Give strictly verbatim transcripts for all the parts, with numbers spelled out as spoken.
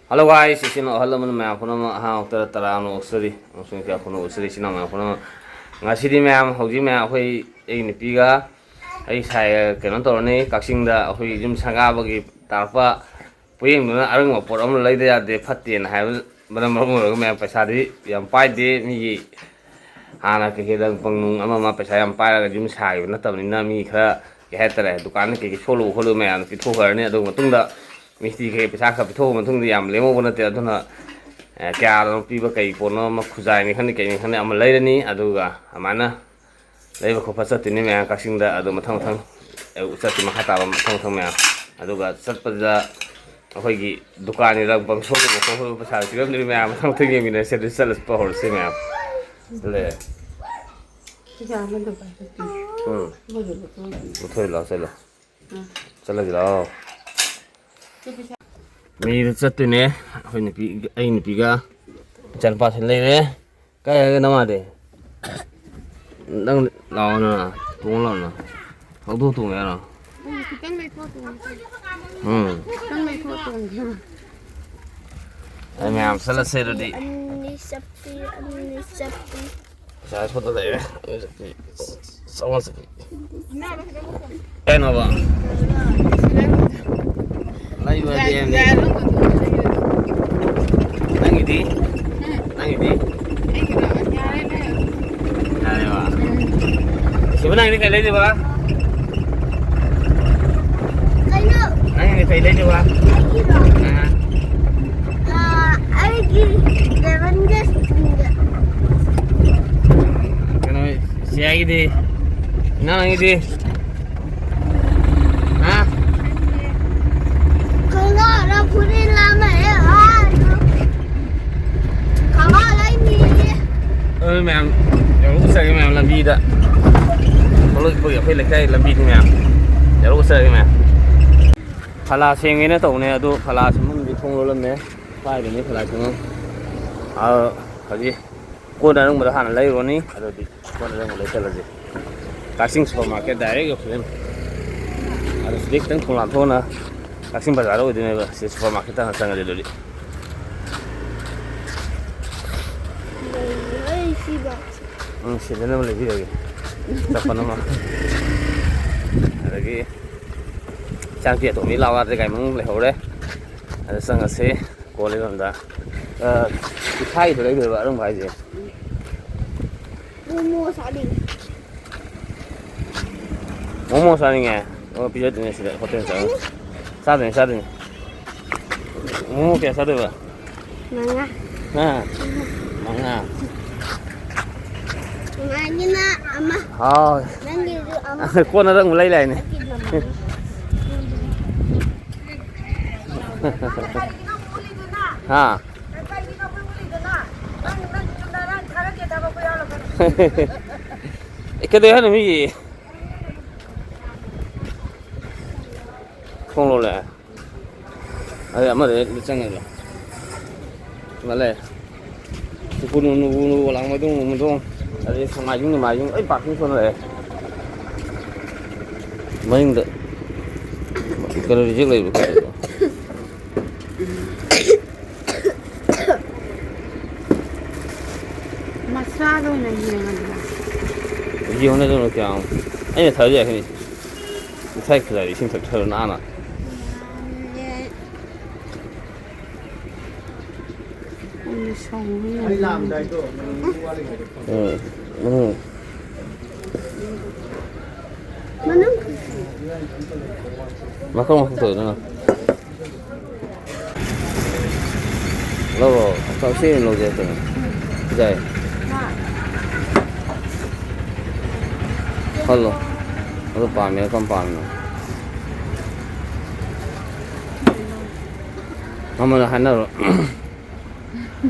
Hello guys, ꯏꯆꯤꯟ ꯏꯅꯥꯎ ꯑꯍꯜ ꯂꯃꯟ ꯃꯌꯥꯝ ꯄꯨꯝꯅꯃꯛ ꯑꯍꯥꯡ ꯍꯧꯇꯔ ꯇꯔꯥꯝꯅ ꯑꯣꯛꯆꯔꯤ ꯑꯃꯁꯨꯡ ꯀꯌꯥ ꯐꯅ ꯎꯠꯆꯔꯤ ꯏꯆꯤꯟ ꯏꯅꯥꯎ ꯃꯌꯥꯝ ꯄꯨꯝꯅꯃꯛ꯫ ꯉꯁꯤꯗꯤ ꯃꯌꯥꯝ ꯍꯧꯖꯤꯛ ꯃꯌꯥꯝ ꯑꯩꯈꯣꯏ ꯑꯩꯒꯤ ꯅꯨꯄꯤꯒ ꯑꯩ ꯁꯥꯏ ꯀꯩꯅꯣ ꯇꯧꯔꯅꯤ, ꯀꯛꯆꯤꯡꯗ ꯑꯩꯈꯣꯏ ꯌꯨꯝ ꯁꯪꯒꯥꯕꯒꯤ ꯇꯥꯔꯛꯄ ꯄꯣꯌꯦꯡꯗꯨꯅ ꯑꯔꯪꯕ ꯄꯣꯠ ꯑꯃ ꯂꯩꯗ ꯌꯥꯗꯦ ꯐꯠꯇꯦꯅ ꯍꯥꯏꯕꯅ ꯃꯔꯝ ꯑꯣꯏꯔꯒ ꯃꯌꯥꯝ ꯄꯩꯁꯥꯗꯤ ꯌꯥꯝ ꯄꯥꯏꯗꯦ꯫ ꯃꯤꯒꯤ ꯍꯥꯟꯅ ꯀꯩꯀꯩ ꯂꯪ ꯄꯪ ꯅꯨꯡ ꯑꯃ ꯑꯃ ꯄꯩꯁꯥ ꯌꯥꯝ ꯄꯥꯏꯔꯒ ꯌꯨꯝ ꯁꯥꯈꯤꯕ ꯅꯠꯇꯕꯅꯤꯅ ꯃꯤ ꯈꯔ ꯀꯩ ꯍꯥꯏꯇꯥꯔꯦ ꯗꯨꯀꯥꯟꯗ ꯀꯩꯀꯩ ꯁꯣꯜꯂꯨ ꯈꯣꯠꯂꯨ ꯃꯌꯥꯝꯗꯣ ꯄꯤꯊꯣꯛꯈ꯭ꯔꯅꯤ꯫ ꯑꯗꯨꯒ ꯃꯇꯨꯡꯗ ꯃꯤꯁꯇ꯭ꯔꯤ ꯀꯩꯀꯩ ꯄꯩꯁꯥ ꯈꯔ ꯄꯤꯊꯣꯛꯑ ꯃꯇꯨꯡꯗ ꯌꯥꯝ ꯂꯦꯝꯍꯧꯕ ꯅꯠꯇꯦ꯫ ꯑꯗꯨꯅ ꯑꯦ, ꯀꯌꯥꯗꯅꯣ ꯄꯤꯕ ꯀꯩ ꯄꯣꯠꯅꯣ ꯑꯃ ꯈꯨꯖꯥꯏꯅꯤ ꯈꯪꯗꯦ ꯀꯩꯅꯤ ꯈꯪꯗꯦ ꯑꯃ ꯂꯩꯔꯅꯤ꯫ ꯑꯗꯨꯒ ꯑꯗꯨꯃꯥꯏꯅ ꯂꯩꯕ ꯈꯣꯠꯄ ꯆꯠꯇꯣꯏꯅꯤ ꯃꯌꯥꯝ ꯀꯛꯆꯤꯡꯗ꯫ ꯑꯗꯨ ꯃꯊꯪ ꯃꯊꯪ ꯑꯦ, ꯆꯠꯇꯣꯏ ꯃꯈꯥ ꯇꯥꯕ ꯃꯊꯪ ꯃꯊꯪ ꯃꯌꯥꯝ꯫ ꯑꯗꯨꯒ ꯆꯠꯄꯗ ꯑꯩꯈꯣꯏꯒꯤ ꯗꯨꯀꯥꯟꯒꯤ ꯂꯪ ꯄꯪ ꯁꯣꯛꯂꯨꯕ ꯈꯣꯠꯂꯨꯕ ꯄꯩꯁꯥ ꯄꯤꯔꯝꯗꯣꯏꯅꯤ ꯃꯌꯥꯝ꯫ ꯃꯊꯪ ꯃꯊꯪ ꯌꯦꯡꯃꯤꯟꯅꯔꯁꯦ꯫ ꯑꯗꯨ ꯆꯠꯂꯁꯤ ꯍꯧꯔꯁꯤ ꯃꯌꯥꯝ꯫ ꯂꯩꯔꯦ꯫ ꯎꯝ꯫ ꯃꯨꯊꯣꯏ ꯂꯥꯛꯑꯣ ꯆꯠꯂꯣ꯫ ꯆꯠꯂꯁꯤ ꯂꯥꯛꯑꯣ꯫ ꯃꯤꯗ ꯆꯠꯇꯣꯏꯅꯦ ꯑꯩꯈꯣꯏ ꯅꯨꯄꯤ, ꯑꯩ ꯅꯨꯄꯤꯒ ꯏꯆꯥꯅꯨꯄꯥꯁꯤ ꯂꯩꯔꯦ꯫ ꯀꯥꯏ ꯍꯥꯏꯒꯦ ꯅꯃꯥꯗꯤ? ꯅꯪ ꯂꯥꯛꯑꯣꯅ, ꯇꯣꯡꯉ ꯂꯥꯛꯑꯣꯅ꯫ ꯍꯧꯗꯣꯛ ꯇꯣꯡꯉꯦ ꯍꯥꯏꯔꯣ? ꯎꯝ, ꯈꯤꯇꯪ ꯂꯩꯊꯣꯛ ꯇꯣꯡꯉꯦ꯫ ꯎꯝ꯫ ꯈꯤꯇꯪ ꯂꯩꯊꯣꯛ ꯇꯣꯡꯉꯦ꯫ ꯑꯩ ꯃꯌꯥꯝ ꯆꯠꯂꯁꯦ ꯑꯗꯨꯗꯤ꯫ ꯑꯅꯤ ꯆꯠꯄꯤ, ꯑꯅꯤ ꯆꯠꯄꯤ꯫ ꯄꯩꯁꯥ ꯁꯣꯠꯇ ꯂꯩꯔꯦ꯫ ꯆꯥꯝꯃꯉꯥ ꯆꯠꯄꯤ꯫ ꯀꯩꯅꯣꯕ? ꯂꯩꯕꯗꯤ ꯑꯦꯝꯅꯤ꯫ ꯅꯪꯒꯤꯗꯤ? ꯅꯪꯒꯤꯗꯤ? ꯌꯥꯔꯦꯕ꯫ ꯁꯤꯕꯨ ꯅꯪꯒꯤꯗꯤ ꯀꯩ ꯂꯩꯗꯣꯏꯕ? ꯀꯩꯅꯣ? ꯅꯪꯒꯤꯗꯤ ꯀꯩ ꯂꯩꯗꯣꯏꯕ? ꯑꯩꯒꯤꯔꯣ? ꯑꯥ꯫ ꯑꯥ, ꯑꯩꯒꯤ ꯂꯦꯃꯟ ꯒ꯭ꯔꯥꯁ ꯊꯨꯝꯒ꯫ ꯀꯩꯅꯣ, ꯆꯤꯌꯥꯒꯤꯗꯤ? ꯏꯅꯥꯎ ꯅꯪꯒꯤꯗꯤ? ꯍꯥ? ꯈꯪꯒꯥꯎꯔ ꯐꯨꯔꯤꯠꯂ ꯑꯃ ꯍꯦꯛ ꯍꯥꯏꯔꯣ꯫ ꯈꯪꯒꯥꯎ ꯂꯩꯅꯤꯌꯦ꯫ ꯑꯗꯨ ꯃꯌꯥꯝ ꯌꯧꯔꯛꯎ ꯆꯠꯂꯒꯦ ꯃꯌꯥꯝ ꯂꯝꯕꯤꯗ꯫ ꯊꯣꯛꯂꯛꯄꯒꯤ ꯑꯩꯈꯣꯏ ꯂꯩꯀꯥꯏ ꯂꯝꯕꯤꯅꯤ ꯃꯌꯥꯝ꯫ ꯌꯧꯔꯛꯎ ꯆꯠꯂꯒꯦ ꯃꯌꯥꯝ꯫ ꯐꯂꯥ ꯁꯦꯡꯒꯦꯅ ꯇꯧꯕꯅꯦ ꯑꯗꯨ ꯐꯂꯥ ꯁꯦꯝꯐꯝꯗꯤ ꯊꯣꯡ ꯂꯣꯜꯂꯝꯃꯦ꯫ ꯁ꯭ꯋꯥꯏꯗꯅꯤ ꯐꯂꯥ ꯁꯦꯝꯐꯝ꯫ ꯑꯥ, ꯍꯧꯖꯤꯛ ꯀꯣꯟꯅ ꯑꯔꯪꯕꯗ ꯍꯥꯟꯅ ꯂꯩꯔꯨꯔꯅꯤ꯫ ꯑꯗꯨꯗꯤ ꯀꯣꯟꯅ ꯑꯔꯪꯕ ꯂꯩꯁꯜꯂꯁꯤ꯫ ꯀꯛꯆꯤꯡ ꯁꯨꯄꯔ ꯃꯥꯔꯀꯦꯠ ꯗꯥꯏꯔꯦꯛ ꯌꯧꯁꯜꯂꯦ꯫ ꯑꯗꯨ ꯁꯤꯗꯩ ꯈꯤꯇꯪ ꯊꯣꯡ ꯂꯥꯟꯊꯣꯛꯑꯅ ꯀꯛꯆꯤꯡ ꯕꯖꯥꯔꯗ ꯑꯣꯏꯗꯣꯏꯅꯦꯕ, ꯁꯤ ꯁꯨꯄꯔ ꯃꯥꯔꯀꯦꯠꯇ ꯍꯥꯟꯅ ꯆꯪꯉꯁꯦ ꯑꯗꯨꯗꯤ꯫ ꯂꯩꯔꯣꯏ ꯁꯤꯕ꯫ ꯎꯝ, ꯁꯤꯗꯅꯕ ꯂꯩꯕꯤꯔꯒꯦ꯫ ꯆꯄꯜ ꯑꯃ꯫ ꯑꯗꯒꯤ ꯏꯆꯥꯅꯨꯄꯤ ꯑꯇꯣꯝꯕꯤ ꯂꯥꯛꯑꯣ ꯍꯥꯏꯕꯗ ꯒꯥꯔꯤ ꯃꯅꯨꯡ ꯂꯩꯍꯧꯔꯦ꯫ ꯑꯗ ꯆꯪꯉꯁꯤ꯫ ꯀꯣꯜ ꯂꯩꯐꯝꯗ꯫ ꯑ, ꯏꯁꯥꯒꯤꯗꯣ ꯂꯩꯗꯣꯏꯕ ꯑꯔꯪꯕ ꯍꯥꯏꯁꯦ꯫ ꯃꯣꯃꯣ ꯆꯥꯅꯤꯡꯉꯤ꯫ ꯃꯣꯃꯣ ꯆꯥꯅꯤꯡꯉꯦ? ꯑꯣ, ꯄꯤꯖꯗꯣꯏꯅꯦ ꯁꯤꯗ, ꯍꯣꯇꯦꯜ ꯆꯪꯉꯒ꯫ ꯆꯥꯗꯣꯏꯅꯦ, ꯆꯥꯗꯣꯏꯅꯦ꯫ ꯃꯣꯃꯣ ꯀꯌꯥ ꯆꯥꯗꯣꯏꯕ? ꯃꯉꯥ꯫ ꯍꯥ? ꯃꯉꯥ꯫ ꯃꯉꯥꯒꯤꯅ ꯑꯃ꯫ ꯍꯥꯎ꯫ ꯅꯪꯒꯤꯁꯨ ꯑꯃ꯫ ꯀꯣꯟꯅꯗ ꯑꯃꯨꯛ ꯂꯩ ꯂꯥꯛꯏꯅꯦ꯫ ꯑꯩꯒꯤꯅ ꯃꯉꯥ꯫ ꯍꯥ? ꯑꯦ, ꯀꯩꯗꯧ ꯍꯥꯏꯅꯣ ꯃꯤꯒꯤ? ꯊꯣꯡ ꯂꯣꯜꯂꯦ꯫ ꯑꯗꯩ ꯑꯃꯗ ꯆꯪꯉꯦꯕ꯫ ꯃꯥ ꯂꯩ꯫ ꯎꯀꯨ ꯅꯨ-, ꯅꯨ-, ꯅꯨ-, ꯋꯥꯂꯥꯡ ꯃꯩꯗꯣꯡ, ꯅꯨ-, ꯃꯩꯗꯣꯡ꯫ ꯑꯗꯩ ꯁꯉꯥꯏꯖꯤꯡ, ꯅꯣꯡꯃꯥꯏꯖꯤꯡ ꯂꯣꯏ ꯄꯥꯔꯀꯤꯡ ꯊꯣꯟꯅꯔꯦ꯫ ꯃꯅꯤꯡꯗ ꯀꯩꯅꯣ ꯔꯤꯖꯦꯛ ꯂꯩꯕ ꯀꯩꯅꯣ꯫ ꯃꯆꯥꯗ ꯑꯣꯏꯅ ꯌꯦꯡꯉꯒꯦ꯫ ꯌꯦꯡꯉꯨꯅꯦ ꯑꯗꯨꯅ ꯀꯌꯥꯝ꯫ ꯑꯩꯅ ꯊꯥꯖ ꯌꯥꯈꯤꯅꯤ꯫ ꯉꯁꯥꯏ ꯈꯖꯥꯏꯗ ꯏꯁꯤꯡ ꯊꯛꯊꯔꯣ ꯅꯥꯟꯅ꯫ ꯌꯥꯝꯅ ꯁꯥꯎꯅꯤꯡꯉꯦ꯫ ꯎꯝ, ꯎꯝ꯫ ꯃꯅꯨꯡ ꯃꯈꯜ ꯃꯈꯜ ꯇꯧꯋꯦ ꯑꯗꯨꯅ꯫ ꯂꯧꯔꯣ꯫ ꯆꯥꯛꯁꯦ ꯑꯣꯏꯅ ꯂꯧꯖꯦ ꯍꯥꯏꯕꯅꯦ꯫ ꯌꯥꯏ꯫ ꯈꯜꯂꯣ꯫ ꯑꯗꯨ ꯄꯥꯝꯃꯤꯔꯥ ꯀꯔꯝ ꯄꯥꯝꯃꯤꯅꯣ? ꯃꯃꯜ ꯍꯥꯏꯅꯔꯣ꯫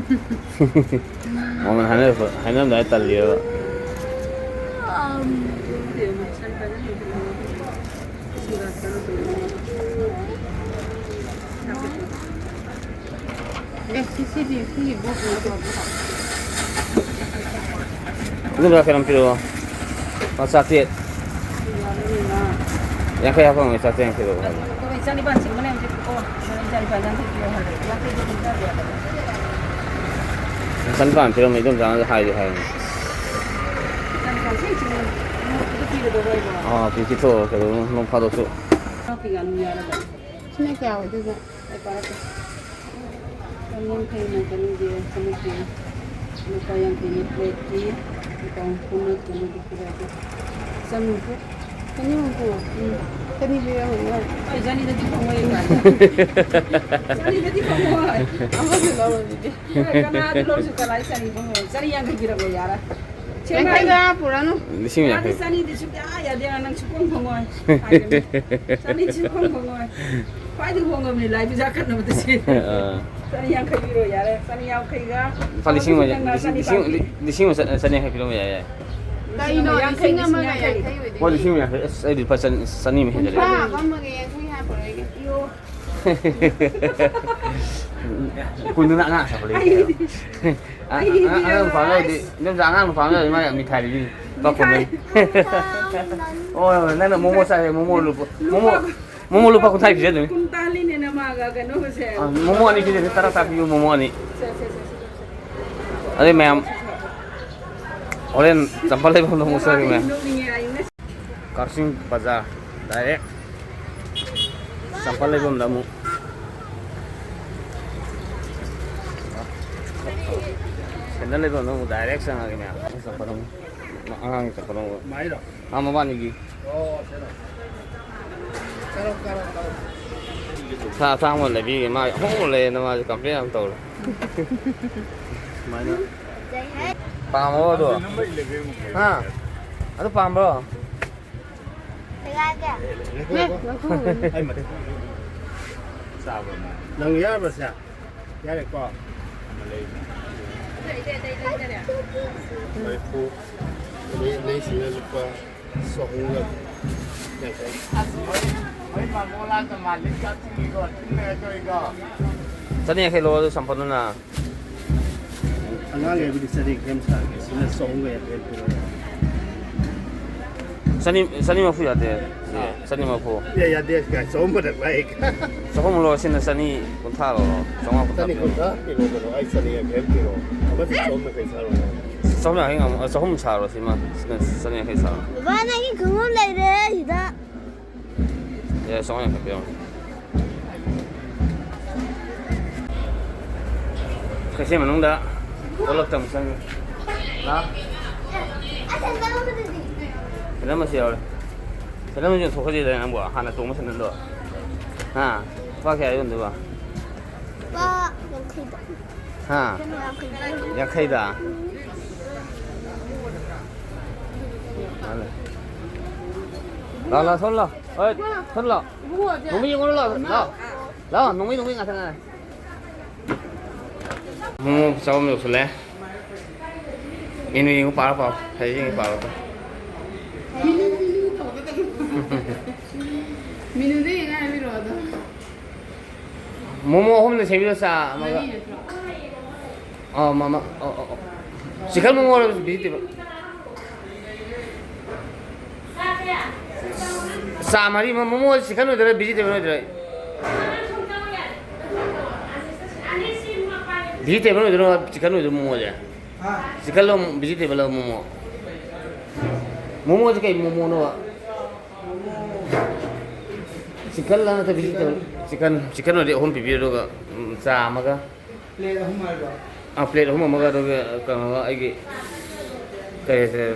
ꯃꯃꯜ ꯍꯥꯏꯅꯔꯛꯄ-, ꯍꯥꯏꯅꯔꯝꯗꯥꯏ ꯇꯜꯂꯤꯑꯕ꯫ ꯑꯦ, ꯁꯤ, ꯁꯤꯗꯤ, ꯁꯤꯒꯤ ꯕꯣꯛꯁ ꯑꯣꯏꯅ ꯇꯧꯔꯣ꯫ ꯑꯗꯨꯝꯕ ꯀꯩꯅꯣꯝ ꯄꯤꯔꯛꯑꯣ꯫ ꯂꯨꯄꯥ ꯆꯥꯇ꯭ꯔꯦꯠ꯫ ꯌꯥꯡꯈꯩ ꯍꯥꯞꯄꯝꯃꯦ, ꯆꯥꯇ꯭ꯔꯦꯠ ꯌꯥꯡꯈꯩ ꯂꯧꯔꯣ ꯍꯥꯏꯕ꯫ ꯆꯅꯤꯄꯥꯟ ꯆꯤꯡꯕꯅꯦ ꯍꯧꯖꯤꯛ꯫ ꯆꯅꯤꯄꯥꯟ ꯄꯤꯔꯝꯃꯦ, ꯏꯗꯣꯝꯆꯥꯅ ꯍꯥꯏꯗꯤ ꯍꯥꯏꯕꯅꯤ꯫ ꯑꯥ, ꯄꯤꯊꯣꯛꯑꯣ, ꯀꯩꯗꯧꯅꯣ, ꯅꯣꯡ ꯐꯥꯗꯣꯛꯁꯨ꯫ ꯁꯤꯅ ꯀꯌꯥ ꯑꯣꯏꯗꯣꯏꯕ? ꯑꯩ ꯄꯥꯔꯛꯀꯦ꯫ ꯆꯥꯝꯌꯥꯡꯈꯩꯅ ꯆꯅꯤꯒꯤ ꯆꯥꯃꯨꯛꯀꯤ, ꯂꯨꯄꯥ ꯌꯥꯡꯈꯩꯅ ꯄ꯭ꯂꯦꯠꯀꯤ, ꯂꯨꯄꯥ ꯍꯨꯝꯐꯨꯅ ꯀꯩꯅꯣꯒꯤ ꯄꯤꯔꯛꯑꯒꯦ꯫ ꯆꯅꯤ ꯍꯨꯝꯐꯨ꯫ ꯆꯅꯤ ꯍꯨꯝꯐꯨ? ꯎꯝ꯫ ꯆꯅꯤ ꯄꯤꯔꯛꯑꯣ꯫ ꯑꯩ ꯆꯅꯤꯗꯗꯤ ꯐꯪꯉꯣꯏ ꯀꯥꯏꯅ꯫ ꯆꯅꯤꯗꯗꯤ ꯐꯪꯉꯣꯏ꯫ ꯑꯃꯁꯨ ꯂꯧꯔꯣ ꯑꯗꯨꯗꯤ꯫ ꯍꯣꯏ, ꯀꯅꯥꯗ ꯂꯧꯔꯁꯨ ꯀꯅꯥꯗ ꯆꯅꯤ ꯐꯪꯉꯣꯏ? ꯆꯅꯤ ꯌꯥꯡꯈꯩ ꯄꯤꯔꯛꯑꯣ ꯌꯥꯔꯦ꯫ ꯌꯥꯡꯈꯩꯒ ꯄꯨꯔꯛꯑꯅꯨ꯫ ꯂꯤꯁꯤꯡ ꯌꯥꯔꯦ, ꯌꯥꯡꯈꯩ꯫ ꯆꯅꯤꯗꯤ ꯁꯨꯡꯌꯥ ꯌꯥꯗꯦ, ꯅꯪ ꯁꯨꯡꯐꯪ ꯐꯪꯉꯣꯏ꯫ ꯍꯥꯏꯒꯅꯤ꯫ ꯆꯅꯤ ꯁꯨꯡꯐꯪ ꯐꯪꯉꯣꯏ꯫ ꯈ꯭ꯋꯥꯏꯗꯒꯤ ꯍꯣꯡꯉꯕꯅꯤ ꯂꯥꯏ ꯄꯨꯖꯥ ꯀꯠꯅꯕꯗ ꯁꯤ꯫ ꯑꯥ꯫ ꯆꯅꯤ ꯌꯥꯡꯈꯩ ꯄꯤꯔꯣ ꯌꯥꯔꯦ, ꯆꯅꯤ ꯌꯥꯡꯈꯩꯒ ꯂꯨꯄꯥ ꯂꯤꯁꯤꯡ ꯑꯃ, ꯅꯪꯅ ꯂꯤꯁꯤꯡ, ꯆꯅꯤ ꯂꯤꯁꯤꯡ, ꯄꯥꯝꯃꯤ꯫ ꯂꯤꯁꯤꯡ ꯑꯃ ꯆ-, ꯆꯅꯤ ꯌꯥꯡꯈꯩ ꯄꯤꯔꯝꯕ ꯌꯥꯏ, ꯌꯥꯏ꯫ ꯀꯩꯅꯣ, ꯂꯤꯁꯤꯡ ꯑꯃ ꯌꯥꯡꯈꯩ, ꯂꯤꯁꯤꯡ ꯑꯃꯒ ꯂꯤꯁꯤꯡ ꯌꯥꯡꯈꯩ꯫ ꯌꯥꯡꯈꯩ ꯑꯣꯏꯗꯣꯏꯅꯦ꯫ ꯍꯣꯏ, ꯂꯤꯁꯤꯡ ꯑꯃ ꯌꯥꯡꯈꯩ꯫ ꯑꯁ, ꯑꯩꯗꯤ ꯂꯨꯄꯥ ꯆꯅꯤ, ꯆꯅꯤ ꯑꯃ ꯍꯦꯟꯖꯜꯂꯦ꯫ ꯀꯨꯟꯊ꯭ꯔꯥ ꯑꯃꯒ ꯌꯥꯡꯈꯩ ꯍꯥꯞꯄꯨꯔꯒꯦ꯫ ꯏꯌꯣ꯫ ꯀꯨꯟꯗꯨꯅ ꯑꯉꯥꯡ ꯁꯥꯕ ꯂꯩ꯫ ꯑꯩꯗꯤ ꯑ-, ꯑꯉꯥꯡ, ꯑꯉꯥꯡ ꯅꯨꯄꯥ ꯑꯃ ꯌꯥꯎꯔꯗꯤ, ꯑꯁ꯫ ꯏꯟꯗꯣꯝꯆꯥ, ꯑꯉꯥꯡ ꯅꯨꯄꯥ ꯑꯃ ꯌꯥꯎꯔꯗꯤ ꯃꯥ ꯌꯥꯝ ꯃꯤꯊꯥꯏ ꯂꯩꯕꯤꯅꯤ꯫ ꯂꯨꯄꯥ ꯀꯨꯟ ꯂꯩ꯫ ꯍꯣꯏ, ꯍꯣꯏ, ꯅꯪꯅ ꯃꯣꯃꯣ ꯆꯥꯏ, ꯃꯣꯃꯣ ꯂꯨꯄꯥ, ꯃꯣꯃꯣ, ꯂꯨꯄꯥ ꯃꯣꯃꯣ ꯂꯨꯄꯥ ꯀꯨꯟꯊ꯭ꯔꯥ ꯄꯤꯖꯗꯣꯏꯅꯤ꯫ ꯀꯨꯟ ꯇꯥꯜꯂꯤꯅꯦ ꯅꯃꯥꯒ ꯀꯩꯅꯣꯒꯁꯦ꯫ ꯑ, ꯃꯣꯃꯣ ꯑꯅꯤ ꯄꯤꯖꯒꯦ, ꯇꯔꯥ ꯇꯔꯥ ꯄꯤꯕ ꯃꯣꯃꯣ ꯑꯅꯤ꯫ ꯁꯦ, ꯁꯦ, ꯁꯦ, ꯁꯦ, ꯁꯦ꯫ ꯑꯗꯩ ꯃꯌꯥꯝ, ꯍꯣꯔꯦꯟ ꯆꯝꯄꯜ ꯂꯩꯐꯝꯗ ꯑꯃꯨꯛ ꯆꯠꯂꯒꯦ ꯃꯌꯥꯝ꯫ ꯅꯣꯛꯅꯤꯡꯉꯦ ꯍꯥꯏꯅꯦ꯫ ꯀꯛꯆꯤꯡ ꯕꯖꯥꯔ direct ꯆꯝꯄꯜ ꯂꯩꯐꯝꯗ ꯑꯃꯨꯛ, ꯁꯦꯟꯗꯜ ꯂꯩꯐꯝꯗ ꯑꯃꯨꯛ direct ꯆꯪꯉꯒꯦ ꯃꯌꯥꯝ꯫ ꯆꯝꯄꯜ ꯑꯃꯨꯛ, ꯑꯉꯥꯡꯒꯤ ꯆꯝꯄꯜ ꯑꯃꯨꯛ꯫ ꯃꯥꯏꯔꯣ? ꯑꯥ, ꯃꯕꯥꯅꯤꯒꯤ꯫ ꯑꯣ, ꯁꯦꯔꯣ꯫ ꯀꯥꯔꯣ, ꯀꯥꯔꯣ, ꯀꯥꯔꯣ꯫ ꯁꯥ ꯑꯇꯥꯡꯕ ꯂꯩꯕꯤꯒꯦ꯫ ꯃꯥ ꯑꯍꯣꯡꯕ ꯂꯩꯌꯦꯅ ꯃꯥꯁꯦ complain ꯌꯥꯝ ꯇꯧꯔꯦ꯫ ꯁꯨꯃꯥꯏꯅ꯫ ꯄꯥꯝꯃꯕꯣ ꯑꯗꯣ? ꯍꯥ? ꯑꯗꯨ ꯄꯥꯝꯕ꯭ꯔꯣ? ꯂꯩꯔꯛꯑꯣ꯫ ꯑꯩ ꯃꯇꯦꯛ꯫ ꯆꯥꯕ꯭ꯔꯣ ꯅꯪ? ꯅꯪ ꯌꯥꯔꯕ꯭ꯔꯥ ꯁꯦ? ꯌꯥꯔꯦꯀꯣ? ꯑꯃ ꯂꯩ꯫ ꯃꯔꯤꯐꯨ꯫ ꯑꯗꯩ ꯂꯩꯁꯤꯅ ꯂꯨꯄꯥ ꯆꯍꯨꯝꯒ ꯌꯥꯡꯈꯩ꯫ ꯆꯅꯤ ꯌꯥꯡꯈꯩ ꯂꯧꯔꯣ ꯑꯗꯨ ꯆꯝꯐꯨꯠꯇꯨꯅ꯫ ꯑꯉꯥꯡꯒꯤ ꯑꯣꯏꯕꯨꯗꯤ ꯆꯅꯤ ꯌꯥꯡꯈꯩ ꯑꯃ ꯁꯥꯔꯒꯦ꯫ ꯁꯤꯅ ꯆꯍꯨꯝꯒ ꯌꯥꯡꯈꯩ ꯑꯃ ꯄꯤꯔꯣ꯫ ꯆꯅꯤ, ꯆꯅꯤ ꯃꯔꯐꯨ ꯌꯥꯗꯦ꯫ ꯁꯤ, ꯆꯅꯤ ꯃꯔꯐꯨ꯫ ꯑꯦ, ꯌꯥꯗꯦ, ꯀꯥꯏ, ꯆꯍꯨꯝ ꯃꯊꯛ ꯂꯥꯛꯑꯦ꯫ ꯆꯍꯨꯝ ꯂꯧꯔ ꯁꯤꯅ ꯆꯅꯤ ꯀꯨꯟꯊ꯭ꯔꯥ ꯂꯧꯔꯣ, ꯆꯥꯝꯃꯉꯥ ꯀꯨꯟꯊ꯭ꯔꯥ ꯆꯅꯤ ꯄꯤꯔꯣ꯫ ꯀꯨꯟꯊ꯭ꯔꯥ ꯄꯤꯔꯣ, ꯀꯩꯅꯣ, ꯑꯩ ꯆꯅꯤ ꯌꯥꯡꯈꯩ ꯑꯃ ꯄꯤꯔꯣ꯫ ꯑꯃꯁꯦ ꯆꯍꯨꯝ ꯌꯥꯡꯈꯩ ꯁꯥꯔꯣ꯫ ꯆꯍꯨꯝ ꯌꯥꯡꯈꯩ ꯉꯝꯃꯣ, ꯑ, ꯆꯍꯨꯝ ꯁꯥꯔꯣ ꯁꯤꯃ, ꯁꯤꯅ ꯆꯅꯤ ꯌꯥꯡꯈꯩ ꯁꯥꯔꯣ꯫ ꯕꯕꯥ, ꯅꯪꯒꯤ ꯈꯣꯡꯎꯞ ꯂꯩꯔꯦ ꯁꯤꯗ꯫ ꯌꯥꯔꯦ, ꯆꯥꯝꯃꯉꯥ ꯌꯥꯡꯈꯩ ꯄꯤꯔꯝꯃꯣ꯫ ꯀꯩꯊꯦꯜ ꯃꯅꯨꯡꯗ ꯄꯣꯂꯛꯇ ꯑꯃꯨꯛ ꯆꯪꯉꯦ꯫ ꯍꯥ? ꯁꯦꯟꯗꯜ ꯑꯃꯁꯨ ꯌꯥꯎꯔꯦ꯫ ꯁꯦꯟꯗꯜ ꯑꯃꯁꯨ ꯌꯣꯟꯊꯣꯛꯈ꯭ꯔꯁꯤꯗ ꯅꯪꯕꯣ? ꯍꯥꯟꯅ ꯇꯣꯡꯕ ꯁꯦꯟꯗꯜꯗꯣ꯫ ꯍꯥ? ꯂꯨꯄꯥ ꯀꯌꯥ ꯌꯣꯟꯗꯣꯏꯕ? ꯂꯨꯄꯥ ꯌꯥꯡꯈꯩꯗ꯫ ꯍꯥ? ꯌꯥꯡꯈꯩꯗ꯫ ꯌꯥꯡꯈꯩꯗ? ꯃꯥꯅꯦ꯫ ꯂꯥꯛꯑꯣ, ꯂꯥꯛꯑꯣ, ꯊꯣꯛꯂꯛꯑꯣ꯫ ꯍꯣꯏ, ꯊꯣꯛꯂꯛꯑꯣ꯫ ꯏꯕꯨꯡꯉꯣꯁꯦ ꯅꯣꯡꯃ ꯌꯦꯡꯉꯨꯔꯣ, ꯂꯥꯛꯑꯣ, ꯂꯥꯛꯑꯣ꯫ ꯂꯥꯛꯑꯣ, ꯅꯣꯡꯃꯩ, ꯅꯣꯡꯃꯩ ꯉꯥꯛꯇ ꯉꯥꯏꯔꯦ꯫ ꯃꯣꯃꯣ ꯆꯥꯐꯝ ꯌꯧꯁꯜꯂꯦ꯫ ꯃꯦꯅꯨ ꯌꯦꯡꯉꯨ, ꯄꯥꯔꯣ, ꯄꯥꯔꯣ꯫ ꯍꯌꯦꯡ ꯌꯦꯡꯉꯨ, ꯄꯥꯔꯣ꯫ ꯃꯤꯅꯨꯗ ꯌꯦꯡꯉ ꯍꯥꯏꯕꯤꯔꯛꯑꯣ ꯑꯗꯣ꯫ ꯃꯣꯃꯣ ꯑꯍꯨꯝꯗ ꯁꯦꯝꯕꯤꯔꯣ, ꯆꯥ ꯑꯃꯒ꯫ ꯃꯔꯤ ꯅꯠꯇ꯭ꯔꯣ? ꯑꯥ, ꯃꯃ-, ꯑꯣ, ꯑꯣ, ꯑꯣ꯫ ꯆꯤꯛꯀꯟ ꯃꯣꯃꯣꯔꯣ, ꯚꯤꯖꯤꯇꯦꯕꯜ? ꯆꯥ ꯃꯔꯤ ꯑꯃ, ꯃꯣꯃꯣ ꯆꯤꯛꯀꯟ ꯑꯣꯏꯗꯣꯏꯔꯥ, ꯚꯤꯖꯤꯇꯦꯕꯜ ꯑꯣꯏꯗꯣꯏꯔꯥ? ꯚꯤꯖꯤꯇꯦꯕꯜ ꯑꯣꯏꯗꯣꯏꯔꯣ, ꯆꯤꯛꯀꯟ ꯑꯣꯏꯗꯣꯏꯔꯣ ꯃꯣꯃꯣꯁꯦ? ꯍꯥ? ꯆꯤꯛꯀꯟꯂꯣ, ꯚꯤꯖꯤꯇꯦꯕꯜꯂꯣ ꯃꯣꯃꯣ? ꯃꯣꯃꯣꯁꯦ ꯀꯩ ꯃꯣꯃꯣꯅꯣꯕ? ꯆꯤꯛꯀꯟꯂ ꯅꯠꯇ꯭ꯔ ꯚꯤꯖꯤꯇꯦꯕꯜ? ꯆꯤꯛꯀꯟ, ꯆꯤꯛꯀꯟ ꯑꯣꯏꯔꯗꯤ ꯑꯍꯨꯝ ꯄꯤꯕꯤꯔꯣ, ꯑꯗꯨꯒ, ꯎꯝ, ꯆꯥ ꯑꯃꯒ꯫ ꯄ꯭ꯂꯦꯠ ꯑꯍꯨꯝ ꯍꯥꯏꯕ꯭ꯔꯣ? ꯑꯥ, ꯄ꯭ꯂꯦꯠ ꯑꯍꯨꯝ ꯑꯃꯒ, ꯑꯗꯨꯒ ꯀꯩꯅꯣꯒ ꯑꯩꯒꯤ ꯀꯩ ꯍꯥꯏꯁꯤꯔꯦ?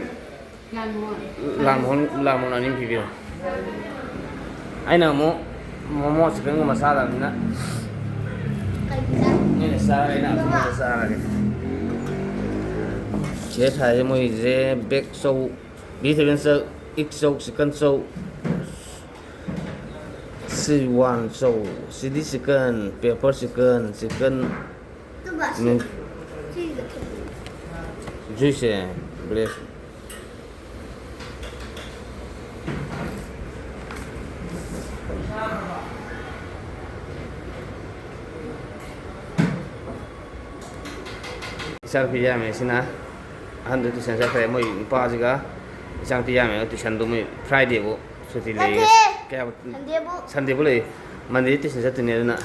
ꯂꯥꯜ ꯃꯣꯍꯣꯟ꯫ ꯂꯥꯜ ꯃꯣꯍꯣꯟ, ꯂꯥꯜ ꯃꯣꯍꯣꯟ ꯑꯅꯤ ꯄꯤꯕꯤꯔꯣ꯫ ꯑꯩꯅ ꯑꯃꯨꯛ ꯃꯣꯃꯣ ꯆꯤꯛꯀꯟꯒꯨꯝꯕ ꯆꯥꯗꯕꯅꯤꯅ꯫ ꯀꯩ ꯄꯤꯖꯥ? ꯅꯣꯏꯅ ꯆꯥꯔꯒ ꯑꯩꯅ ꯑꯊꯨꯝꯕꯗ ꯆꯥꯔꯒꯦ꯫ ꯁꯤꯗ ꯊꯥꯏꯁꯦ ꯃꯣꯏꯁꯦ ꯕꯦꯛ chow, vegetable chow, egg chow, chicken chow, Szechuan chow, chilli chicken, pepper chicken, chicken ꯑꯗꯨꯒ ꯁꯤ, ꯃꯤꯟ-, ꯁꯤꯒ ꯈꯦꯠꯅꯩ꯫ ꯖꯨꯏꯁꯁꯦ, ꯕ꯭ꯂꯦꯁ꯫ ꯏꯆꯥꯅꯨꯄꯤ ꯌꯥꯝꯃꯦ ꯁꯤꯅ꯫ ꯑꯍꯟꯗꯨ ꯇꯨꯏꯁꯟ ꯆꯠꯈ꯭ꯔꯦ꯫ ꯃꯣꯏ ꯅꯨꯄꯥꯁꯤꯒ ꯏꯆꯥꯅꯨꯄꯤ ꯌꯥꯝꯃꯦꯕ, ꯇꯨꯏꯁꯟꯗꯣ ꯃꯣꯏ Friday ꯕꯨ ꯁꯨꯇꯤ ꯂꯩꯌꯦ꯫ ꯅꯠꯇꯦ꯫ ꯀꯌꯥꯕꯨ? Sunday ꯕꯨ꯫ Sunday ꯕꯨ ꯂꯩ꯫ Monday ꯗꯤ ꯇꯨꯏꯁꯟ ꯆꯠꯇꯣꯏꯅꯦ, ꯑꯗꯨꯅ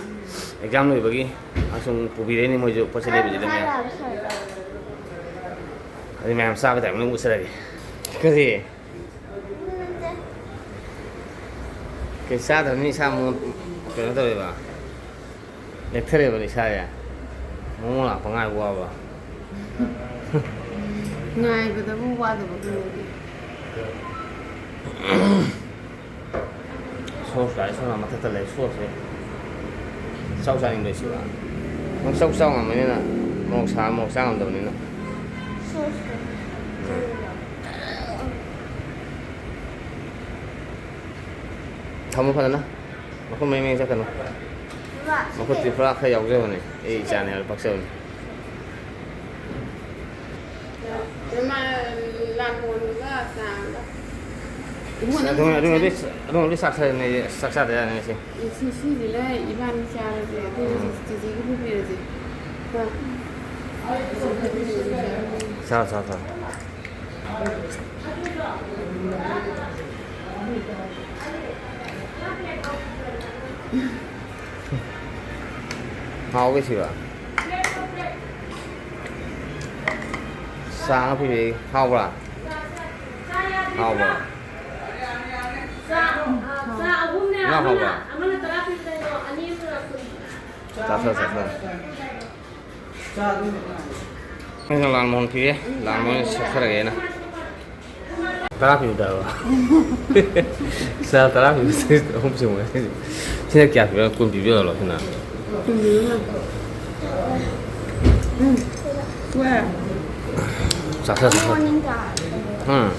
exam ꯂꯣꯏꯕꯒꯤ ꯑꯁꯨꯝ ꯄꯨꯕꯤꯔꯛꯏꯅꯦ ꯃꯣꯏꯁꯨ, ꯄꯣꯠ ꯆꯩ ꯂꯩꯕꯁꯤꯗ ꯃꯌꯥꯝ꯫ ꯑꯗꯨ ꯃꯌꯥꯝ ꯆꯥꯕ time ꯗ ꯑꯃꯨꯛ ꯎꯠꯆꯔꯒꯦ꯫ ꯀꯔꯤ? ꯀꯩ ꯆꯥꯗ꯭ꯔꯕꯅꯤ ꯏꯁꯥ ꯑꯃꯨꯛ ꯀꯩꯅꯣ ꯇꯧꯋꯦꯕ꯫ ꯂꯦꯛꯊꯔꯦꯕ ꯏꯁꯥꯁꯦ꯫ ꯃꯑꯣꯡ ꯂꯥꯛꯄ ꯉꯥꯏꯕ ꯋꯥꯕ꯫ ꯉꯥꯏꯕꯗꯕꯨ ꯋꯥꯗꯕ ꯀꯩꯅꯣꯗꯤ꯫ Sauce ꯀꯥꯏ ꯁꯣꯝ ꯃꯊꯛꯇ ꯂꯩ, sauce ꯁꯦ ꯆꯥꯎ ꯆꯥꯅꯤꯡꯕ ꯁꯤꯕ꯫ ꯅꯪ ꯆꯥꯎ ꯆꯥꯎ ꯉꯝꯕꯅꯤꯅ, ꯃꯣꯔꯣꯛ ꯁꯥ, ꯃꯣꯔꯣꯛ ꯆꯥ ꯉꯝꯗꯕꯅꯤꯅ꯫ Sauce ꯇꯣ꯫ ꯎꯝ꯫ ꯊꯝꯃꯣ ꯐꯖꯅ꯫ ꯃꯈꯨꯝ ꯃꯔꯤ ꯃꯔꯤ ꯆꯠꯀꯅꯨ꯫ ꯃꯈꯨꯠꯇꯤ ꯄꯨꯔꯥ ꯈꯔ ꯌꯥꯎꯖꯕꯅꯦ꯫ ꯑꯩ ꯏꯆꯥꯅꯦ ꯍꯥꯏꯕ ꯄꯛꯆꯕꯅꯦ꯫ ꯃꯥ ꯂꯥꯡꯒꯣꯟꯗꯨꯒ ꯆꯥꯡꯒ꯫ ꯑꯗꯨ, ꯑꯗꯨ, ꯑꯗꯨ, ꯑꯗꯨ ꯆꯥꯛ ꯆꯥꯗ ꯌꯥꯔꯦ ꯉꯁꯤ꯫ ꯁꯤ, ꯁꯤꯁꯤꯅ ꯏꯕꯥꯅꯤ ꯆꯥꯔꯁꯦ꯫ ꯑꯗꯨ ꯎꯝ꯫ ꯆꯤꯆꯦꯒꯤ ꯄꯨꯕꯤꯔꯁꯦ꯫ ꯀꯣ? ꯆꯥ, ꯆꯥ, ꯆꯥ꯫ ꯍꯥꯎꯕ꯭ꯔꯥ ꯁꯤꯕ? ꯆꯥ ꯑꯃ ꯄꯤꯔꯛꯏ꯫ ꯍꯥꯎꯕ꯭ꯔꯥ? ꯍꯥꯎꯕ꯭ꯔꯥ? ꯆꯥ, ꯑ, ꯆꯥ ꯑꯍꯨꯝꯅꯦ, ꯉꯥ ꯑꯃꯅ, ꯍꯥꯎꯕ꯭ꯔꯥ? ꯑꯃꯅ ꯇꯔꯥ ꯄꯤꯕꯗꯣ, ꯑꯅꯤ ꯑꯃꯅ ꯀꯨꯟ꯫ ꯆꯥꯊꯣꯛ, ꯆꯥꯊꯣꯛ꯫ ꯑꯩꯅ ꯂꯥꯜ ꯃꯣꯍꯣꯟ ꯄꯤꯔꯦ, ꯂꯥꯜ ꯃꯣꯍꯣꯟ ꯁꯦꯠꯊꯔꯒꯦ ꯑꯩꯅ꯫ ꯇꯔꯥ ꯄꯤꯕꯗ ꯍꯥꯏꯕ꯫ ꯆꯥ ꯇꯔꯥ ꯄꯤꯕꯗ ꯑꯍꯨꯝ ꯁꯨꯕ꯫ ꯁꯤꯅ ꯀꯌꯥ ꯄꯤꯕ? ꯀꯨꯟ ꯄꯤꯕ ꯌꯣꯜꯂꯣ ꯁꯤꯅ꯫ ꯎꯝ꯫ ꯆꯥꯊꯣꯛ, ꯆꯥꯊꯣꯛ꯫ ꯎꯝ꯫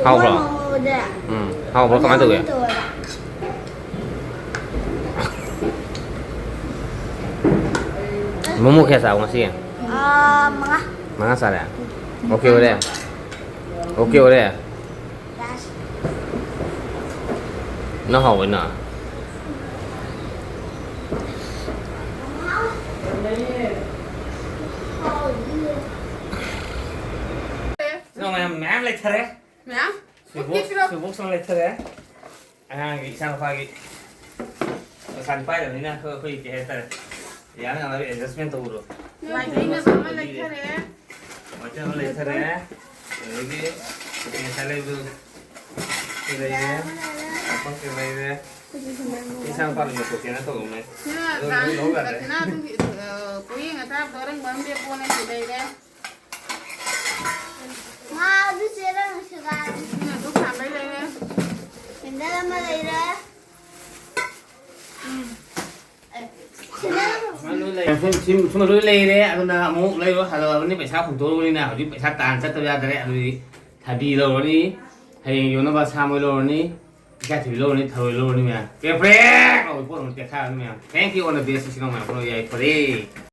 ꯍꯥꯎꯕ꯭ꯔꯣ? ꯎꯝ꯫ ꯍꯥꯎꯕ꯭ꯔꯣ? ꯀꯃꯥꯏꯅ ꯇꯧꯒꯦ? ꯃꯣꯃꯣ ꯀꯌꯥ ꯆꯥꯕ ꯉꯁꯤ? ꯑꯥ, ꯃꯉꯥ꯫ ꯃꯉꯥ ꯆꯥꯔꯦ? OK ꯑꯣꯏꯔꯦ? OK ꯑꯣꯏꯔꯦ? Yes꯫ ꯅꯪ ꯍꯥꯎꯕꯩꯅ? ꯅꯪ ꯃꯌꯥꯝ, ꯃꯌꯥꯝ ꯂꯩꯊꯔꯦ꯫ ꯃꯌꯥꯝ ꯁ꯭ꯋꯤꯆ ꯕꯣꯛꯁ, ꯁ꯭ꯋꯤꯆ ꯕꯣꯛꯁ ꯑꯃ ꯂꯩꯊꯔꯦ꯫ ꯑꯉꯥꯡꯒꯤ, ꯏꯆꯥꯅꯨꯄꯥꯒꯤ ꯄꯩꯁꯥꯗꯤ ꯄꯥꯏꯗꯕꯅꯤꯅ ꯑꯩꯈꯣꯏ, ꯑꯩꯈꯣꯏ ꯀꯩ ꯍꯥꯏꯇꯥꯔꯦ, ꯌꯥꯅ ꯌꯥꯅꯕ ꯑꯦꯗꯖꯁꯃꯦꯟ ꯇꯧꯕꯗꯣ꯫ ꯋꯥꯏ ꯇꯩꯅꯕ ꯑꯃ ꯂꯩꯊꯔꯦ꯫ ꯋꯥꯏ ꯇꯩꯅꯕ ꯂꯩꯊꯔꯦ꯫ ꯑꯗꯒꯤ ꯉꯁꯥꯏ ꯂꯩꯕꯗꯨ ꯁꯤ ꯂꯩꯔꯦ꯫ ꯆꯥꯛꯈꯨꯝ ꯁꯤ ꯂꯩꯔꯦ꯫ ꯏꯆꯥꯅꯨꯄꯥꯗꯣ ꯂꯧꯊꯣꯛꯀꯦꯅ ꯇꯧꯔꯝꯃꯦ꯫ ꯁꯤꯅ ꯑꯗꯨ ꯂꯣꯏ ꯂꯧ ꯌꯥꯗ꯭ꯔꯦ꯫ ꯗꯈꯤꯅꯥ ꯑꯗꯨꯒꯤ, ꯑ, ꯄꯣꯌꯦꯡ ꯑꯊꯥꯕꯗꯣ ꯑꯔꯪꯕ ꯑꯃ ꯂꯦꯞꯄꯣꯅ ꯁꯤ ꯂꯩꯔꯦ꯫ ꯃꯥ ꯑꯗꯨ ꯆꯦ ꯔꯥꯅꯤ ꯁꯤꯒꯥꯏ꯫ ꯁꯤꯅ ꯙꯨꯞ ꯊꯥꯟꯕꯩ ꯂꯩꯔꯦ꯫ ꯀꯦꯟꯗꯜ ꯑꯃ ꯂꯩꯔꯦ꯫ ꯎꯝ꯫ ꯑꯦ, ꯀꯦꯟꯗꯜ ꯑꯃ꯫ ꯁꯨꯝ, ꯁꯨꯝ ꯂꯣꯏ ꯂꯩꯔꯦ꯫ ꯑꯗꯨꯅ ꯑꯃꯨꯛ ꯂꯩꯔꯨ ꯍꯜꯂꯛꯑꯕꯅꯤ꯫ ꯄꯩꯁꯥ ꯍꯨꯟꯗꯣꯛꯎꯔꯕꯅꯤꯅ ꯍꯧꯖꯤꯛ ꯄꯩꯁꯥ ꯇꯥꯟ ꯆꯠꯇꯕ ꯌꯥꯗ꯭ꯔꯦ꯫ ꯑꯗꯨꯗꯤ ꯊꯕꯤ ꯂꯧꯔꯅꯤ, ꯍꯌꯦꯡ ꯌꯣꯟꯅꯕ ꯁꯥ ꯃꯔꯣꯏ ꯂꯧꯔꯅꯤ, ꯏꯀꯥꯏꯊꯕꯤ ꯂꯧꯔꯅꯤ, ꯊꯔꯣꯏ ꯂꯧꯔꯅꯤ ꯃꯌꯥꯝ꯫ ꯄ꯭ꯔꯦꯛ ꯄ꯭ꯔꯦꯛ ꯂꯥꯎꯕ ꯄꯣꯠ ꯑꯃ ꯇꯦꯛꯈꯥꯏꯔꯅꯤ ꯃꯌꯥꯝ꯫ Thank you on the best, ꯏꯆꯤꯟ ꯏꯅꯥꯎ ꯃꯌꯥꯝ ꯄꯨꯝꯅꯃꯛ ꯌꯥꯏꯐꯔꯦ꯫